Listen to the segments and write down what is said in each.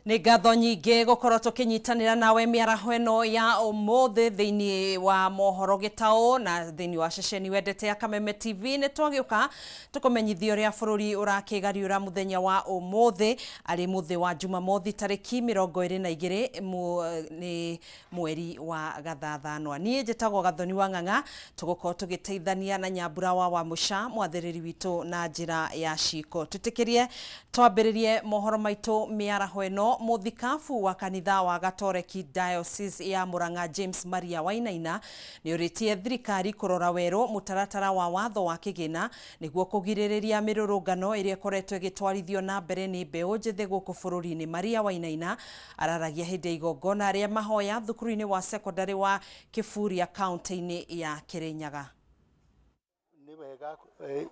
Nĩ ngatho nyingĩ gũkorwo tũkĩnyitanĩra nawe mĩaraho ĩno ya ũmũthĩ thĩinĩ wa mohoro gĩtaũ na thĩinĩ wa ceceni wendete ya Kameme TV. Nĩ twagĩũka tũkũmenyithia ũrĩa bũrũri ũrakĩgariũra mũthenya wa ũmũthĩ, arĩ mũthĩ wa Jumamothi tarĩki 22 nĩ mweri wa gathathanwa. Niĩ njĩtagwo Gathoni wa Ng'ang'a, tũgũkorwo tũgĩteithania na Nyambura wa Wamũca, mwathĩrĩri witũ na njĩra ya ciko. Twĩtĩkĩrie twambĩrĩrie mohoro maitũ mĩaraho ĩno. Mũthikabu wa kanitha wa Gatoreki Diocese ya Murang'a James Maria Wainaina nĩorĩtie thirikari kũrora werũ mũtaratara wa watho wa kĩgĩna nĩguo kũgirĩrĩria mĩrũrũngano ĩrĩa ĩkoretwo ĩgĩtwarithio na mbere nĩ mbeũ njĩthĩ gũkũ bũrũri-inĩ. Maria Wainaina araragia hĩndĩ ya igongona rĩa mahoya thukuru-inĩ wa sekondarĩ wa Kĩburia kaunti-inĩ ya Kĩrĩnyaga. Nĩ wega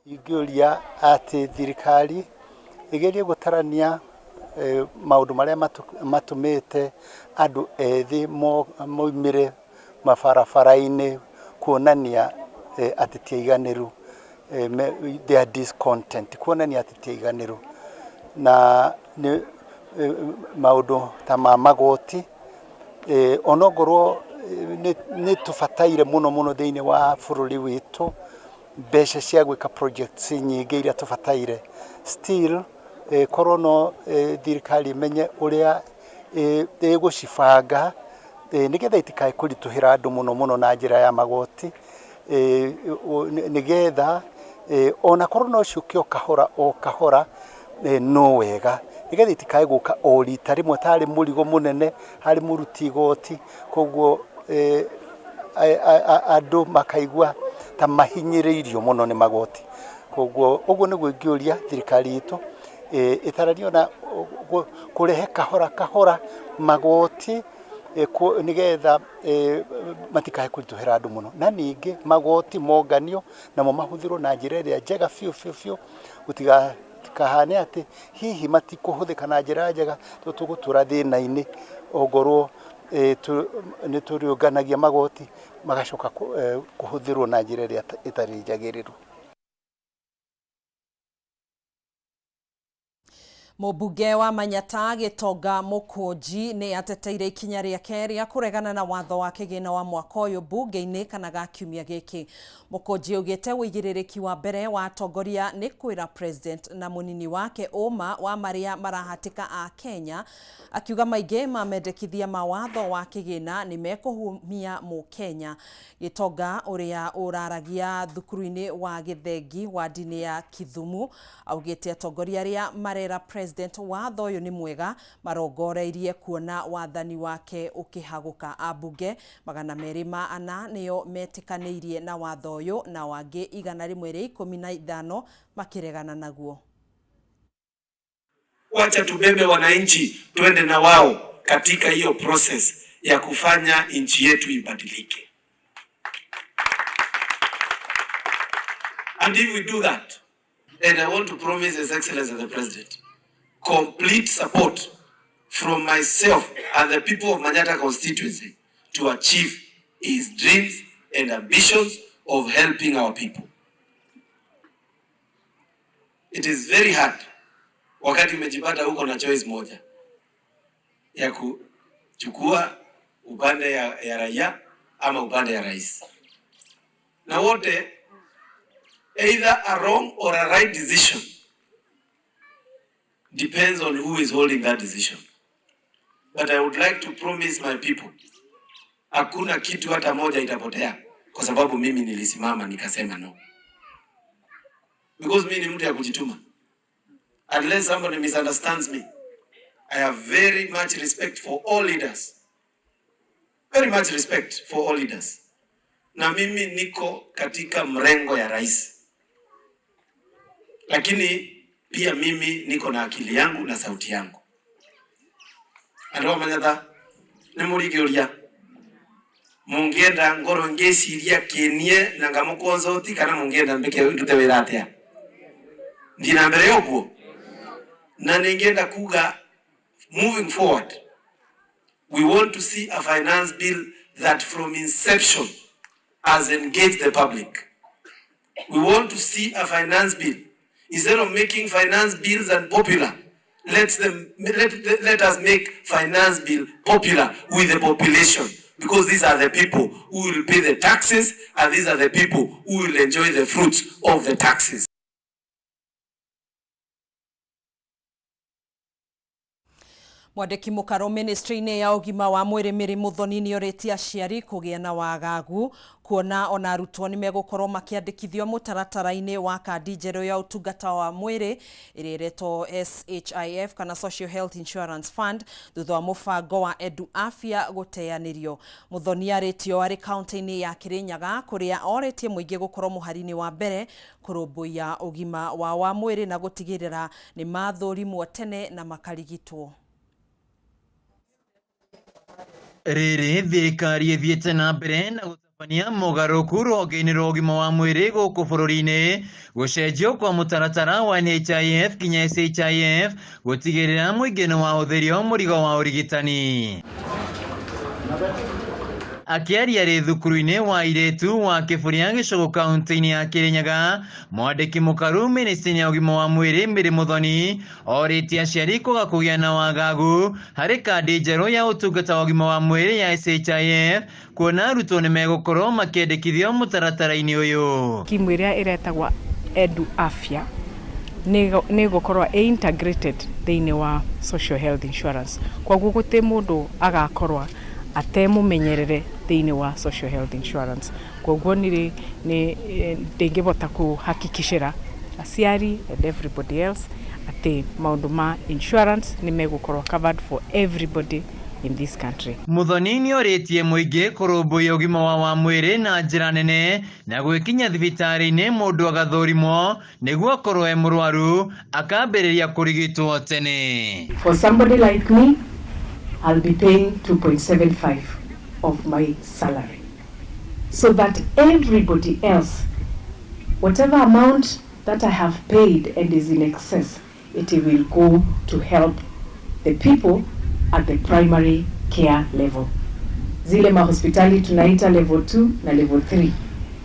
ingĩũria atĩ thirikari ĩgerie gũtarania maũndũ marĩa matũmĩte andũ ethĩ moimĩre mabarabara-inĩ kuonania atĩ ti aiganĩru, their discontent, kuonania atĩ ti aiganĩru. Na nĩ maũndũ ta ma magoti, onokorwo nĩ tũbataire mũno mũno thĩinĩ wa bũrũri witũ mbeca cia gwĩka projects nyingĩ iria tũbataire, still korwo no thirikari ĩmenye ũrĩa ĩgũcibanga nĩgetha itikae kũritũhĩra andũ mũno mũno na njĩra ya magoti, nĩgetha ona korwo no ciũke o kahora o kahora no wega, nĩgetha itikae gũka o rita rĩmwe tarĩ mũrigo mũnene harĩ mũruti igoti, koguo andũ makaigua ta mahinyĩrĩirio mũno nĩ magoti. Koguo ũguo nĩguo ingĩũria thirikari itũ ĩtaranie ona kũrehe kahora kahora magoti nĩgetha matikae kũritũhĩra andũ mũno. Na ningĩ magoti monganio namo mahũthĩrwo na njĩra ĩrĩa njega biũ biũ biũ, gũtikahane atĩ hihi matikũhũthĩka na njĩra njega tondũ tũgũtũra thĩna-inĩ ongorwo nĩ tũrĩũnganagia magoti magacoka kũhũthĩrwo na njĩra ĩrĩa ĩtarĩ njagĩrĩru. Mũmbunge wa Manyata Gĩtonga Mũkũnji nĩ ateteire ikinya rĩake rĩa kũregana na watho wa kĩgĩna wa mwaka ũyũ mbunge-inĩ kana ga kiumia gĩkĩ. Mũkũnji augĩte ũigĩrĩrĩki wa mbere wa atongoria nĩ kwĩra president na mũnini wake ũma wa marĩa marahatĩka a Kenya, akiuga maingĩ ma mendekithia ma watho wa kĩgĩna nĩ mekũhumia mũkenya. Gĩtonga ũrĩa ũraragia thukuru-inĩ wa Gĩthengi wadi-inĩ ya Kithumu augĩte atongoria arĩa marera president watho ũyũ nĩ mwega marongoreirie kuona wathani wake ũkĩhagũka. Ambunge 204 nĩo metĩkanĩirie na watho ũyũ nao angĩ 115 makĩregana naguo. Wacha tubebe wananchi twende na wao katika hiyo process ya kufanya nchi yetu ibadilike. And if we do that, and I want to promise His Excellency the President, complete support from myself and the people of Manyatta constituency to achieve his dreams and ambitions of helping our people. It is very hard wakati umejipata huko na choice moja ya kuchukua upande ya raia ama upande ya rais, na wote either a wrong or a right decision depends on who is holding that decision. But I would like to promise my people, hakuna kitu hata moja itapotea kwa sababu mimi nilisimama nikasema no, because mimi ni mtu ya kujituma. Unless somebody misunderstands me, I have very much respect for all leaders, very much respect for all leaders. Na mimi niko katika mrengo ya rais, lakini pia mimi niko na akili yangu na sauti yangu. Andũ a Manyatta nĩ mũringĩũria mũngĩenda ngorwo ngĩciria kĩnie na ngamũkonsoti kana mũngĩenda mbĩke ndute wĩra atĩa thiĩ na mbere yoguo. Na nĩngĩenda kuga moving forward we want to see a finance bill that from inception has engaged the public. We want to see a finance bill. Instead of making finance bills unpopular, Let us make finance bill popular with the population, because these are the people who will pay the taxes and these are the people who will enjoy the fruits of the taxes. Mwandĩki mũkaro ministry-inĩ ya ũgima wa mwĩrĩ Mary Muthoni nĩorĩtie aciari kũgĩa na wagagu kuona ona arutwo nĩ megũkorwo makĩandĩkithio mũtaratara-inĩ wa kandi njerũ ya ũtungata wa mwĩrĩ ĩrĩa ĩretwo SHIF kana Social Health Insurance Fund thutha wa mũbango wa Edu Afya gũteanĩrio. Muthoni arĩtio arĩ kaunti-inĩ ya Kirinyaga kũrĩa orĩtie mũingĩ gũkorwo mũhari-inĩ wa mbere kũrũmbũiya ũgima wao wa mwĩrĩ na gũtigĩrĩra nĩ mathũrimwo tene na makarigitwo. Rĩrĩ thirikari ĩthiĩte na mbere na gũtabania mogarũrũku rũhonge-inĩ rwa ũgima wa mwĩrĩ gũkũ bũrũri-inĩ, gũcenjio kwa mũtaratara wa NHIF nginya SHIF gũtigĩrĩra mũingĩ nĩ wahũthĩrio mũrigo wa ũrigitani. Akĩaria rĩ thukuru-inĩ wa airĩtu wa Kĩburia Gĩcũgũ kaunti-inĩ ya Kirinyaga, mwandĩki mũkaru ministry ya ũgima wa mwĩrĩ Mary Muthoni orĩtie aciari kwaga kũgĩa na wagagu harĩ kandi njerũ ya ũtungata wa ũgima wa mwĩrĩ ya SHIF kuona arutwo nĩ megũkorwo makĩandĩkithio mũtaratara-inĩ ũyũ. Skimu ĩrĩa ĩretagwo Edu Afya nĩ ĩgũkorwo ĩ integrated thĩinĩ wa social health insurance, koguo gũtirĩ mũndũ agakorwo atemũmenyerere thĩinĩ wa social health insurance. Koguo nĩ ndĩngĩhota kũhakikicĩra aciari and everybody else atĩ maũndũ ma insurance nĩ megũkorwo covered for everybody in this country. Muthoni nĩ orĩtie mũingĩ kũrũmbũiya ũgima wao wa mwĩrĩ na njĩra nene na gwĩkinya thibitarĩ-inĩ mũndũ agathũrimwo nĩguo akorwo e mũrwaru akambĩrĩria kũrigitwo tene. For somebody like me, I'll be paying 2.75 of my salary, so that everybody else, whatever amount that I have paid and is in excess, it will go to help the people at the primary care level. Zile mahospitali tunaita level 2 na level 3.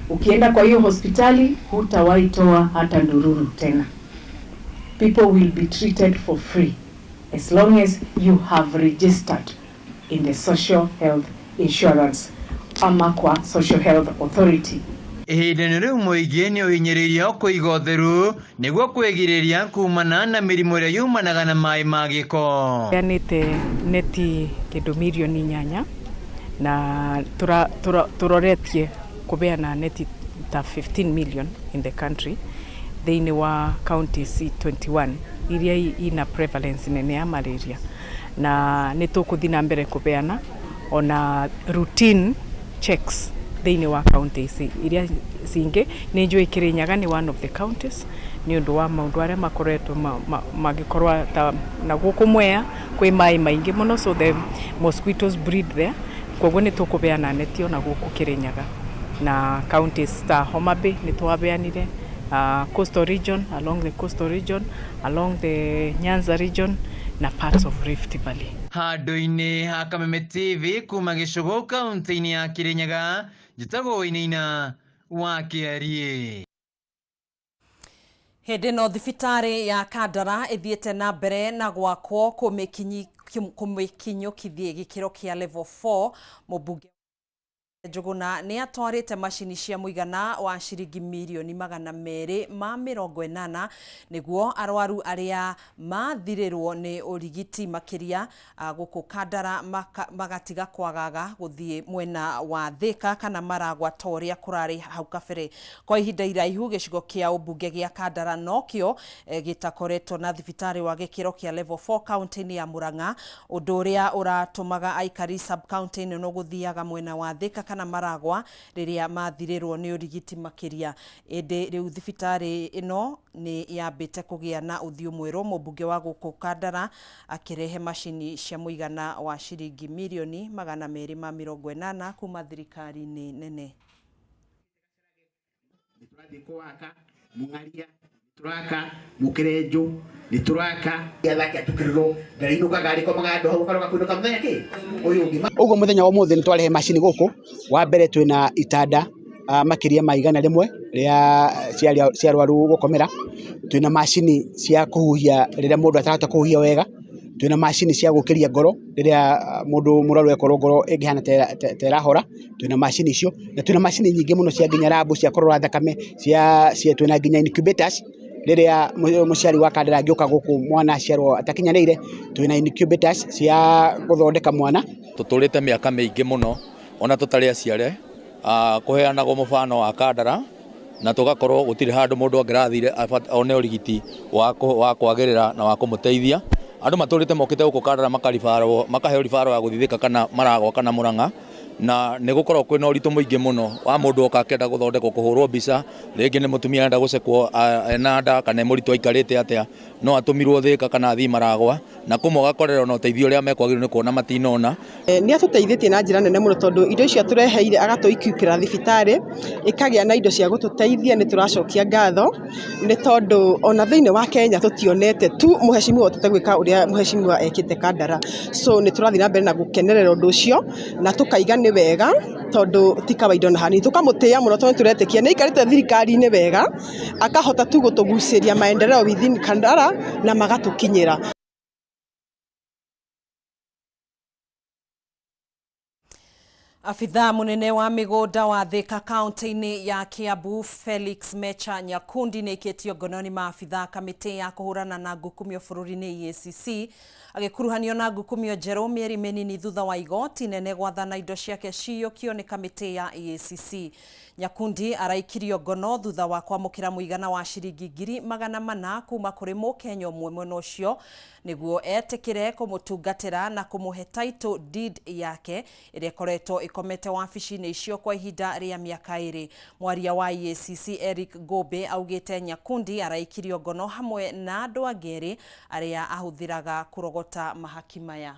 Ukienda kwa hiyo hospitali hutawahi toa hata ndururu tena. People will be treated for free as long as you have registered in the Social Health Insurance ama kwa Social Health Authority. Ihinda-inĩ rĩu mũingĩ nĩ ũhinyĩrĩirio kũiga ũtheru nĩguo kwĩgirĩrĩria kumana na mĩrimũ ĩrĩa yumanaga na maĩ ma gĩko. Heanĩte neti kĩndũ mirioni 8 na tũroretie kũbeana neti ta 15 million in the country thĩinĩ wa counties 21 iria ina prevalence nene ya malaria, na nĩ tũkũthiĩ na mbere kũbeana ona routine checks thĩinĩ wa counties iria cingĩ. Nĩ njũĩ Kirinyaga nĩ one of the counties nĩ ũndũ wa maũndũ arĩa makoretwo magĩkorwo ta na gũkũ Mwea kwĩ maĩ maingĩ mũno, so the mosquitoes breed there, koguo nĩ tũkũbeana neti ona gũkũ Kirinyaga. Na counties ta Homa Bay nĩ twabeanire, coastal region, along the coastal region, along the Nyanza region na parts of Rift Valley. Handũ-inĩ ha Kameme TV kuma Gĩcũgũ kaunti-inĩ ya Kirinyaga, njĩtagwo Wainaina wa Kĩariĩ. Hĩndĩ ĩno thibitarĩ ya Kandara ĩthiĩte na mbere na gwakwo kũmĩkinyũkithie gĩkĩro kĩa level 4. Mũmbunge Njuguna nĩ atwarĩte macini cia mũigana wa ciringi mirioni 280 nĩguo arwaru arĩa mathirĩrwo nĩ ũrigiti makĩria gũkũ Kandara magatiga kwagaga gũthiĩ mwena wa Thika kana Maragwa ta ũrĩa kũrarĩ hau kabere. Kwa ihinda iraihu gĩcigo kĩa ũmbunge gĩa Kandara nokĩo gĩtakoretwo na thibitarĩ wa gĩkĩro kĩa level 4 kaunti-inĩ ya Murang'a, ũndũ ũrĩa ũratũmaga aikari sub county ĩno gũthiaga mwena wa Thika kana Maragwa rĩrĩa mathirĩrwo nĩ ũrigiti makĩria. Ĩndĩ rĩu thibitarĩ ĩno nĩ yambĩte kũgĩa na ũthiũ mwerũ, mũmbunge wa gũkũ Kandara akĩrehe macini cia mũigana wa ciringi mirioni 280 kuma thirikari-inĩ nene. Turaka mukirenjo ni turaka athaki atukiriro ndariinukaga arikomaga andũ hau karoka kuinuka muthenya ki uyu ungi uguo muthenya wa umuthi ni twarehe macini guku. Wa mbere twina itanda makiria ma 100 ria cia arwaru gukomera. Twina macini cia kuhuhia riria mundu atarahota kuhuhia wega, twina macini cia gukiria ngoro riria mundu murwaru ekorwo ngoro ingihana ta irahora, twina macini icio, na twina macini nyingi muno cia nginya rabu cia kurora thakame cia twina nginya incubators riria muciari wa Kandara angiuka guku mwana aciarwo atakinyanĩire, twina incubators cia guthondeka mwana. Tuturite miaka miingi muno ona tutari aciare, kuheanagwo mubano wa Kandara na tugakorwo gutiri handu mundu angirathire one urigiti wa kwagirira na wa kumuteithia. Andu maturite mokite guku Kandara makaribarwo makaheo ribaro ya guthithika kana Maragwa kana Murang'a, na nĩ gũkorwo kwĩna ũritũ mũingĩ mũno wa mũndũ oka akĩenda gũthondekwo kũhũrwo mbica, rĩngĩ nĩ mũtumia arenda gũcekwo ena nda kana mũritũ aikarĩte atĩa, no atũmirwo Thĩka kana athiĩ Maragwa, na kũmwe agakorerwo na ũteithio ũrĩa mekwagĩrĩirwo nĩ kuona matinona. Nĩ atũteithĩtie na njĩra nene mũno tondũ indo icio atũreheire agatũ-equip-ĩra thibitarĩ ĩkagĩa na indo cia gũtũteithia. Nĩ tũracokia ngatho nĩ tondũ ona thĩinĩ wa Kenya tũtionete tu mũheshimiwa ũtete gwĩka ũrĩa mũheshimiwa ekĩte Kandara. So nĩ tũrathiĩ na mbere na gũkenerera ũndũ ũcio na tũkaiga nĩ wega tondũ ti kawaida ona hanini. Tũkamũtĩĩa mũno tondũ nĩtũretĩkia nĩ aikarĩte thirikari-inĩ wega akahota tu gũtũgucĩria maendeleo within Kandara na magatũkinyĩra. Afithaa munene wa migunda wa Thika kaunti-inĩ ya Kiambu Felix Mecha Nyakundi nĩ aikĩtio ngono nĩ maabithaa kamĩtĩ ya kũhũrana na ngukumio bũrũri-inĩ EACC agĩkuruhanio na ngukumio njerũ mĩeri mĩnini thutha wa igoti nene gwathana indo ciake ciyũkio nĩ kamĩtĩ ya EACC. Nyakundi araikirio ngono thutha wa kwamũkĩra mũigana wa ciringi 400,000 kuma kũrĩ mũkenya ũmwe mwena ũcio nĩguo etĩkĩre kũmũtungatĩra na kũmũhe title deed yake ĩrĩa ĩkoretwo ĩkomete wabici-inĩ icio kwa ihinda rĩa mĩaka 2. Mwaria wa EACC Eric Gobe augĩte Nyakundi araikirio ngono hamwe na andũ angĩ erĩ arĩa ahũthĩraga kũrogota mahaki maya.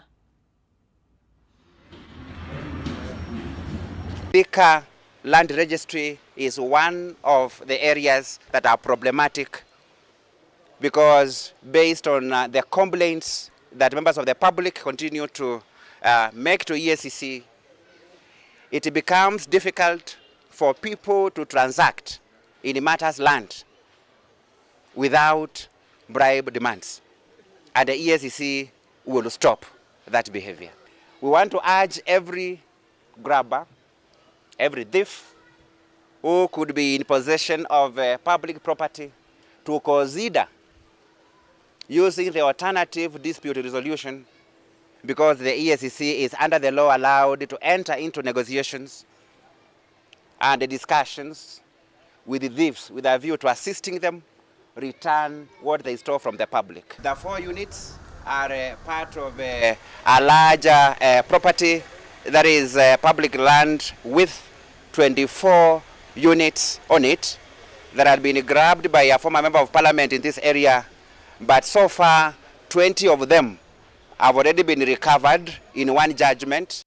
Thika Land Registry is one of the areas that are problematic because based on the complaints that members of the public continue to make to EACC, it becomes difficult for people to transact in matters land without bribe demands. And the EACC will stop that behavior. We want to urge every grabber, every thief who could be in possession of public property to consider using the alternative dispute resolution, because the EACC is under the law allowed to enter into negotiations and discussions with the thieves with a view to assisting them return what they stole from the public. The 4 units are part of a larger property that is public land with 24 units on it that had been grabbed by a former member of parliament in this area, but so far 20 of them have already been recovered in one judgment.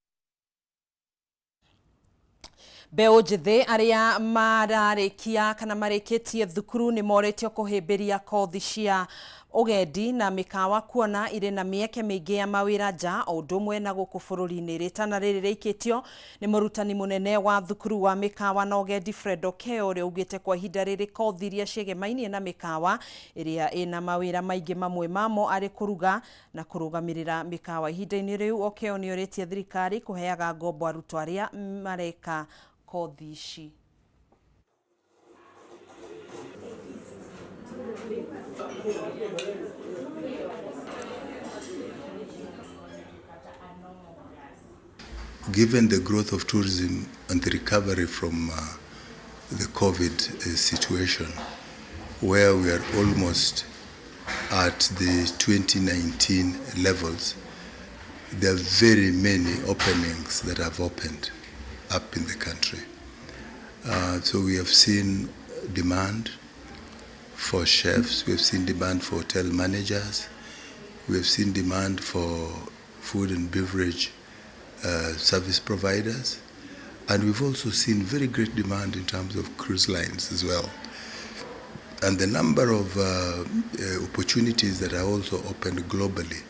Mbeũ njĩthĩ arĩa mararĩkia kana marĩkĩtie thukuru nĩ moretio kũhĩmbĩria kothi cia ũgendi na mĩkawa kuona irĩ na mĩeke mĩingĩ ya mawĩra nja o ũndũ ũmwe na gũkũ bũrũri-inĩ. Rĩtana rĩrĩ rĩikĩtio nĩ mũrutani mũnene wa thukuru wa mĩkawa na ũgendi Fred Okeo ũrĩa augĩte kwa ihinda rĩrĩ kothi iria ciegemainie na mĩkawa ĩrĩa ĩna mawĩra maingĩ mamwe mamo arĩ kũruga na kũrũgamĩrĩra mĩkawa. Ihinda-inĩ rĩu Okeo nĩ orĩtie thirikari kũheaga ngombo arutwo arĩa mareka kothi ici. Given the growth of tourism and the recovery from the COVID situation, where we are almost at the 2019 levels, there are very many openings that have opened up in the country. So we have seen demand for chefs, we have seen demand for hotel managers, we have seen demand for food and beverage service providers, and we've also seen very great demand in terms of cruise lines as well. And the number of opportunities that are also opened globally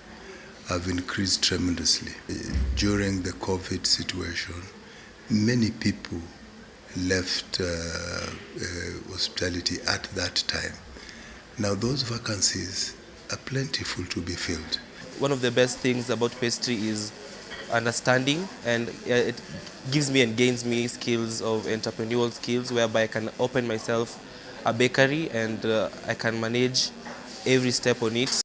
have increased tremendously. During the COVID situation, many people left hospitality at that time. Now those vacancies are plentiful to be filled. One of the best things about pastry is understanding, and it gives me and gains me skills of entrepreneurial skills, whereby I can open myself a bakery and I can manage every step on it.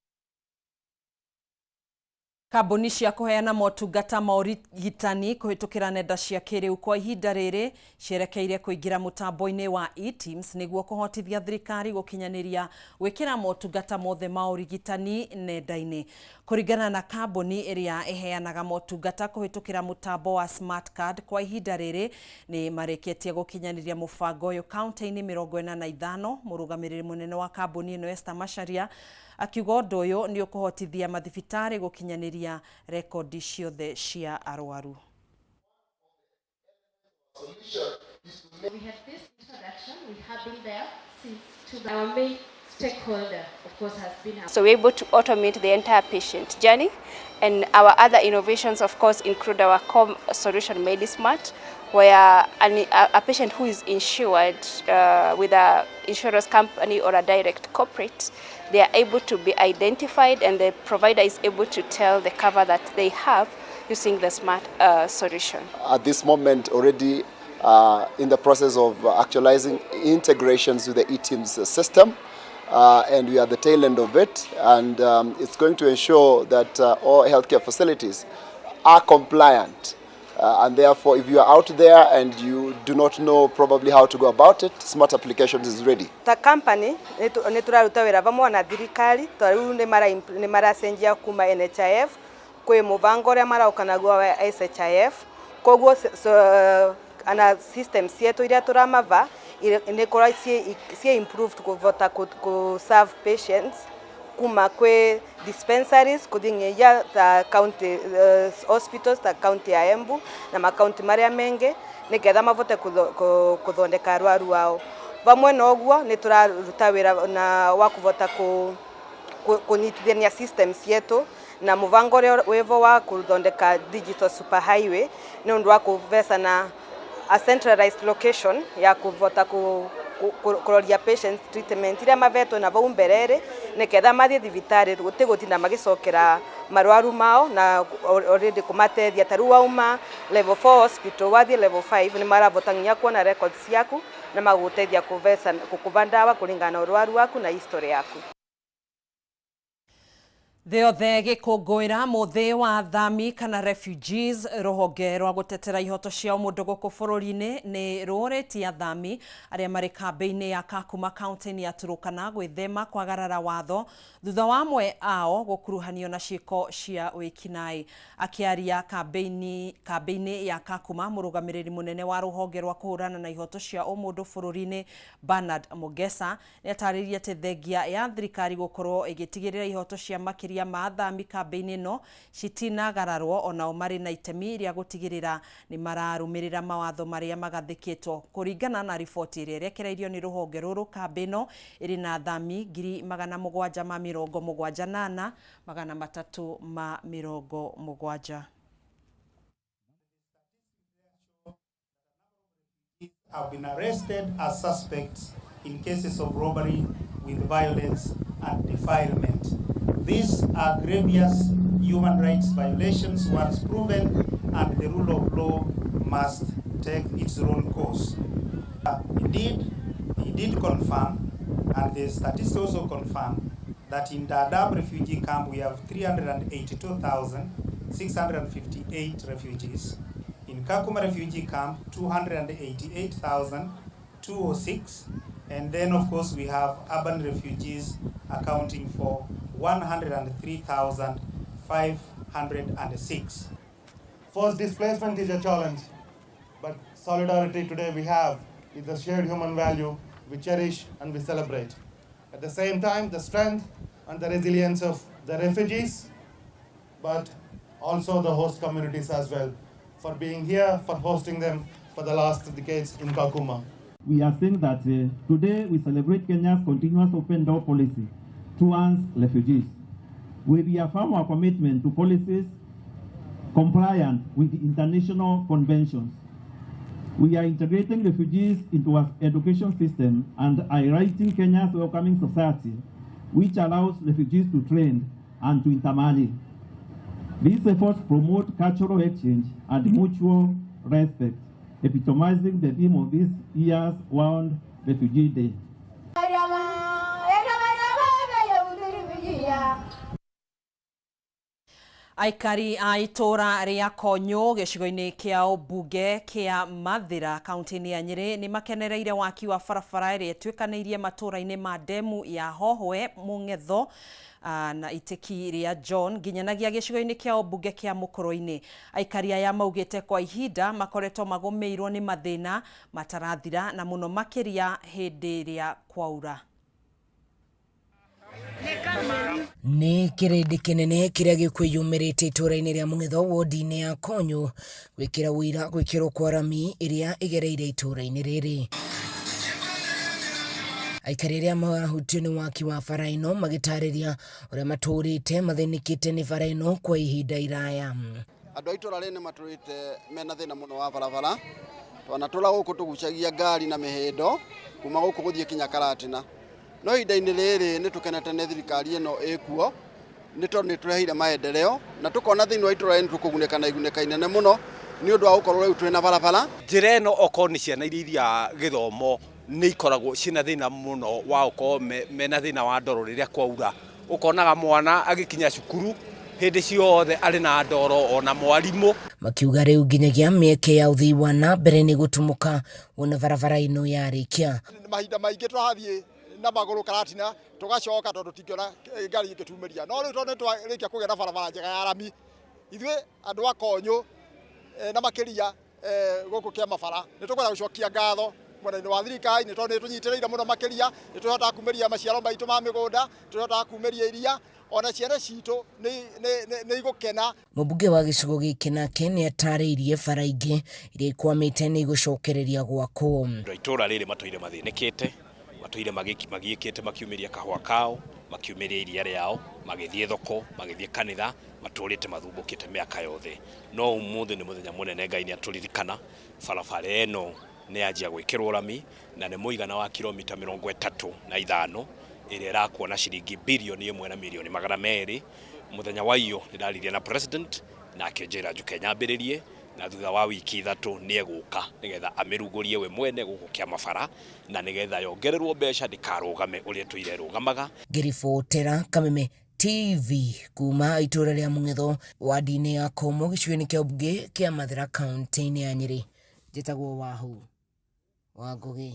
Kambuni cia kũheana motungata ma ũrigitani kũhĩtũkĩra nenda cia kĩrĩu kwa ihinda rĩrĩ cierekeire kũingĩra mũtambo-inĩ wa eTIMS nĩguo kũhotithia thirikari gũkinyanĩria gwĩkĩra motungata mothe ma ũrigitani nenda-inĩ. Kũringana na kambuni ĩrĩa ĩheanaga motungata kũhĩtũkĩra mũtambo wa smart card, kwa ihinda rĩrĩ nĩ marĩkĩtie gũkinyanĩria mũbango ũyũ kaunti-inĩ 45. Mũrũgamĩrĩri mũnene wa kambuni ĩno Esther Macharia akiuga ũndũ ũyũ nĩ ũkũhotithia mathibitarĩ gũkinyanĩria rekondi ciothe cia arwaru. We had this introduction, we have been there since our main stakeholder, of course, has been So we're able to automate the entire patient journey, and our other innovations, of course, include our core solution MediSmart, where a patient who is insured with an insurance company or a direct corporate, they are able to be identified, and the provider is able to tell the cover that they have using the smart solution. At this moment already in the process of actualizing integrations with the eTIMS system, and we are at the tail end of it, and it's going to ensure that all healthcare facilities are compliant. And therefore, if you are out there and you do not know probably how to go about it, Smart Applications is ready. Ta company nĩ tũraruta wĩra vamwe na thirikari, ta rĩu nĩ maracenjia kuma NHIF kwĩ mũbango ũrĩa marauka naguo wa SHIF. Koguo ana system cietu iria tũramava nĩ korwo ciĩ improved kũvota kũ serve patients kuma kwĩ dispensaries kuthi nginya ta county hospitals ta county ya Embu na makaunti maria mengi nigetha mavote kuthondeka arwaru ao. Vamwe na ũguo nĩ tũraruta wĩra na wa kũvota kũnyitithania systems cietu na mũbango ũrĩa wĩvo wa kũthondeka digital super highway nĩ ũndũ wa kũvecana a centralized location ya kũvota kũroria patients treatment iria mavetwo na vau mbere nĩgetha mathiĩ thibitarĩ gũtigũtinda magĩcokera marwaru mao na already kũmatethia. Ta rĩu wauma level 4 hospital wathiĩ level 5 nĩ maravota nginya kuona records ciaku na magũteithia gũkũva ndawa kũringana na ũrwaru waku na history yaku. Thĩ yothe gĩkũngũĩra mũthĩ wa athami kana refugees. Rũhonge rwa gũtetera ihoto cia ũmũndũ gũkũ bũrũri-inĩ nĩ rũrĩtie athami arĩa marĩ kambĩ-inĩ ya Kakuma kaunti-inĩ ya Turukana gwĩthema kwagarara watho thutha wa amwe ao gũkuruhanio na ciĩko cia wĩkinaĩ. Akĩaria kambĩ-inĩ ya Kakuma, mũrũgamĩrĩri mũnene wa rũhonge rwa kũhũrana na ihoto cia ũmũndũ bũrũri-inĩ Bernard Mugesa nĩatarĩirie atĩ thengia ya thirikari gũkorwo ĩgĩtigĩrĩra ihoto cia makĩria ma athami kambĩ-inĩ ĩno citinagararwo, onao marĩ na itemi rĩa gũtigĩrĩra nĩ mararũmĩrĩra mawatho marĩa magathĩkĩtwo. Kũringana na riboti ĩrĩa ĩrekereirio nĩ rũhonge rũrũ, kambĩ ĩno ĩrĩ na athami 778,370. Have been arrested as suspects in cases of robbery with violence and defilement. These are grievous human rights violations once proven, and the rule of law must take its own course. Indeed, he did confirm, and the statistics also confirm, that in Dadaab refugee camp we have 382,658 refugees. In Kakuma refugee camp, 288,206. And then, of course, we have urban refugees accounting for 103,506. Forced displacement is a challenge, but solidarity today we have is a shared human value we cherish and we celebrate. At the same time, the strength and the resilience of the refugees, but also the host communities as well, for being here, for hosting them for the last decades in Kakuma. We are saying that today we celebrate Kenya's continuous open door policy towards refugees. We reaffirm our commitment to policies compliant with international conventions. We are integrating refugees into our education system and highlighting Kenya's welcoming society, which allows refugees to train and to intermarry. These efforts promote cultural exchange and mutual respect, epitomizing the theme of this year's World Refugee Day. Aikari a itũra rĩa Konyũ gĩcigo-inĩ kĩa ũmbunge kĩa Mathĩra kaunti-inĩ ya Nyĩrĩ nĩ makenereire waki wa barabara ĩrĩa ĩtuĩkanĩirie matũra-inĩ ma ndemu ya Hohoe Mũng'etho na itĩki rĩa John nginyanagia gĩcigo-inĩ kĩa ũmbunge kĩa Mũkũrũ-inĩ. Aikari aya maugĩte kwa ihinda makoretwo magũmĩirwo nĩ mathĩna matarathira na mũno makĩria hĩndĩ ĩrĩa kwaura. Nĩ kĩrĩndĩ kĩnene kĩrĩa gĩkwĩyumĩrĩtie itũra-inĩ rĩa Mũng'etho wodi-inĩ ya Konyũ gwĩkĩra ũira gwĩkĩrwo kwa rami ĩrĩa ĩgereire itũra-inĩ rĩrĩ. Aikari arĩa marahutio nĩ waki wa bara ĩno magĩtarĩria ũrĩa matũrĩte mathĩnĩkĩte nĩ bara ĩno kwa ihinda iraya. Andũ a itũra rĩrĩ nĩ matũrĩte mena thĩna mũno wa barabara, twanatũra gũkũ tũgucagia ngari na mĩhĩndo kuma gũkũ gũthiĩ kinya Karatina. No ihinda-inĩ rĩrĩ nĩ tũkenete nĩ thirikari ĩno ĩkuo nĩ tondũ nĩ tũreheire maendeleo na tũkona thĩinĩ wa itũra rĩrĩ nĩ tũkũgunĩka na igunĩka inene mũno nĩ ũndũ wa gũkorwo rĩu twĩna barabara. Njĩra ĩno okorwo nĩ ciana iria ithiaga gĩthomo nĩ ikoragwo ciĩna thĩna mũno wa gũkorwo mena thĩna wa ndoro rĩrĩa kwaura. Ũkonaga mwana agĩkinya cukuru hĩndĩ ciothe arĩ na ndoro ona mwarimũ. Makiuga rĩu nginyagia mĩeke ya ũthii wa na mbere nĩ gũtumũka wona barabara ĩno yarĩkia. Mahinda maingĩ tũrathiĩ na magũrũ Karatina tũgacoka tondũ tingĩona ngari ĩngĩtumĩria, no rĩu tondũ nĩ twarĩkia kũgĩa na barabara njega ya rami, ithuĩ andũ a Konyũ na makĩria gũkũ Kĩamabara nĩ tũkwenda gũcokia ngatho mwena-inĩ wa thirikari nĩ tondũ nĩ tũnyitĩrĩire mũno makĩria, nĩ tũhotaga kumĩria maciaro maitũ ma mĩgũnda, nĩ tũhotaga kumĩria iria, ona ciana citũ nĩ igũkena. Mũmbunge wa gĩcigo gĩkĩ nake nĩ atarĩirie bara ingĩ iria ikwamĩte nĩ igũcokereria gwakwo. Andũ a itũra rĩrĩ matũire mathĩnĩkĩte, matũire magiĩkĩte makiumĩria kahũa kao, makiumĩria iria rĩao, magĩthiĩ thoko, magĩthiĩ kanitha, matũrĩte mathumbũkĩte mĩaka yothe. No ũmũthĩ nĩ mũthenya mũnene, Ngai nĩ atũririkana, barabara ĩno nĩ yanjia gwĩkĩrwo rami na nĩ mũigana wa kilomita 35 ĩrĩa ĩrakwo na ciringi bilioni 1 na milioni 200. Mũthenya wa iyo nĩ ndaririe na president na akĩnjĩra njuke nyambĩrĩrie, na thutha wa wiki 3 nĩ egũka nĩgetha amĩrugũrie we mwene gũkũ Kĩamabara na nĩgetha yongererwo mbeca ndĩkarũgame ũrĩa tũire ĩrũgamaga. Ngĩribotera Kameme TV kuma itũra rĩa Mũng'etho wadi-inĩ ya Komo gĩcigo-inĩ kĩa ũmbunge kĩa Mathĩra kaunti-inĩ ya Nyĩrĩ. Njĩtagwo Wahu wa Ngũgĩ.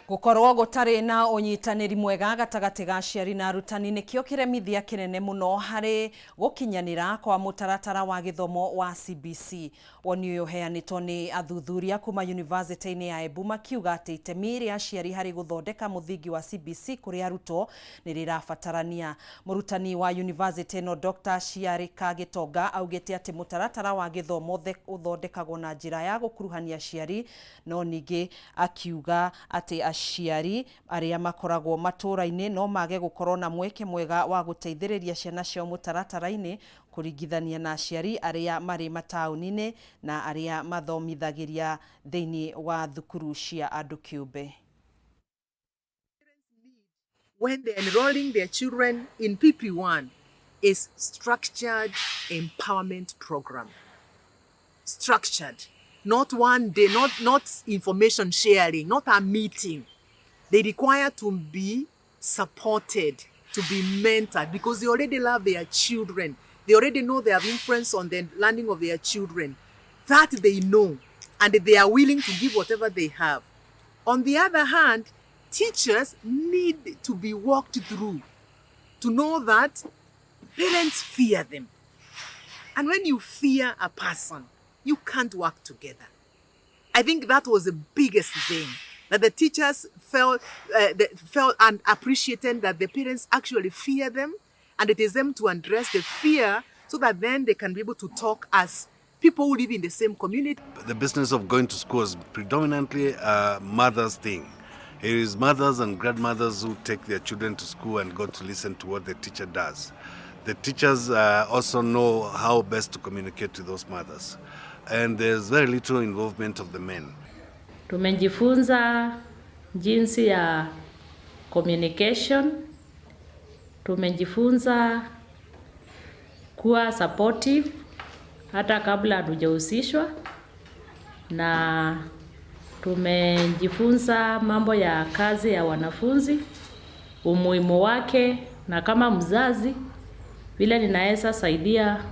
Gũkorwo gũtarĩ na ũnyitanĩri mwega gatagatĩ ga aciari na arutani nĩkĩo kĩremithia kĩnene mũno harĩ gũkinyanĩra kwa mũtaratara wa gĩthomo wa CBC. Woni ũyũ ũheanĩtwo nĩ athuthuria kuma yunivasĩtĩ-inĩ ya Embu makiuga atĩ itemi rĩa aciari harĩ gũthondeka mũthingi wa CBC kũrĩ arutwo nĩ rĩrabatarania. Mũrutani wa yunivasĩtĩ ĩno Dr. Ciarĩka Gĩtonga augĩte atĩ mũtaratara wa gĩthomo ũthondekagwo na njĩra ya gũkuruhania aciari, no ningĩ akiuga atĩ aciari arĩa makoragwo matũra-inĩ no mage gũkorwo na mweke mwega wa gũteithĩrĩria ciana ciao mũtaratara-inĩ kũringithania na aciari arĩa marĩ mataũni-inĩ na arĩa mathomithagĩria thĩinĩ wa thukuru cia andũ kĩũmbe. When they're enrolling their children in PP1 is structured empowerment program. Structured, not one day, not information sharing, not a meeting. They require to be supported, to be mentored, because they already love their children. They already know they have influence on the learning of their children. That they know, and they are willing to give whatever they have. On the other hand, teachers need to be walked through to know that parents fear them. And when you fear a person, you can't work together. I think that was the biggest thing, that the teachers felt and appreciated that the parents actually fear them, and it is them to address the fear so that then they can be able to talk as people who live in the same community. The business of going to school is predominantly a mother's thing. It is mothers and grandmothers who take their children to school and go to listen to what the teacher does. The teachers also know how best to communicate to those mothers. And there's very little involvement of the men. Tumejifunza jinsi ya communication, tumejifunza kuwa supportive hata kabla hatujahusishwa, na tumejifunza mambo ya kazi ya wanafunzi, umuhimu wake, na kama mzazi vile ninaweza saidia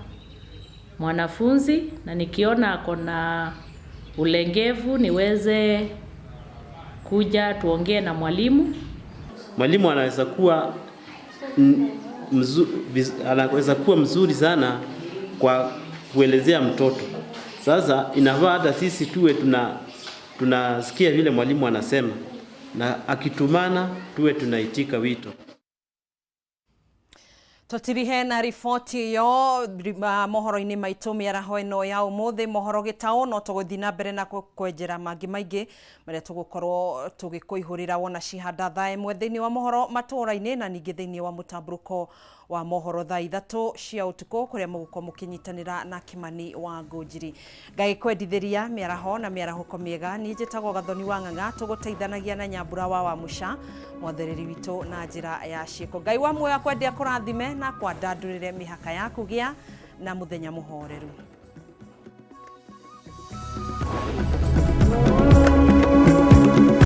mwanafunzi, na nikiona ako na ulengevu niweze kuja tuongee na mwalimu. Mwalimu anaweza kuwa anaweza kuwa mzuri sana kwa kuelezea mtoto. Sasa inafaa hata sisi tuwe tunasikia vile mwalimu anasema, na akitumana tuwe tunaitika wito. Tũtirihe na riboti ĩyo mohoro-inĩ maitũ mĩaraho ĩno ya ũmũthĩ. Mohoro gĩtaũ no tũgũthiĩ na mbere na kwenjera mangĩ maingĩ marĩa tũgũkorwo tũgĩkũihũrĩra wona cihanda thaa 1 thĩinĩ wa mohoro matũũra-inĩ, na ningĩ thĩinĩ wa mũtambũrũko wa mohoro thaa 3 cia ũtukũ, kũrĩa mũgũkorwo mũkĩnyitanĩra na Kĩmani wa Ngũnjiri. Ngagĩkwendithĩria mĩaraho na mĩarahũko mĩega. Niĩ njĩtagwo Gathoni wa Ng'ang'a, tũgũteithanagia na Nyambura wa Wamuca, mwathereri witũ na njĩra ya ciĩko. Ngai wa muoyo akwendia kũrathime na kwandandũrĩre mĩhaka yaku. Gĩa na mũthenya mũhoreru.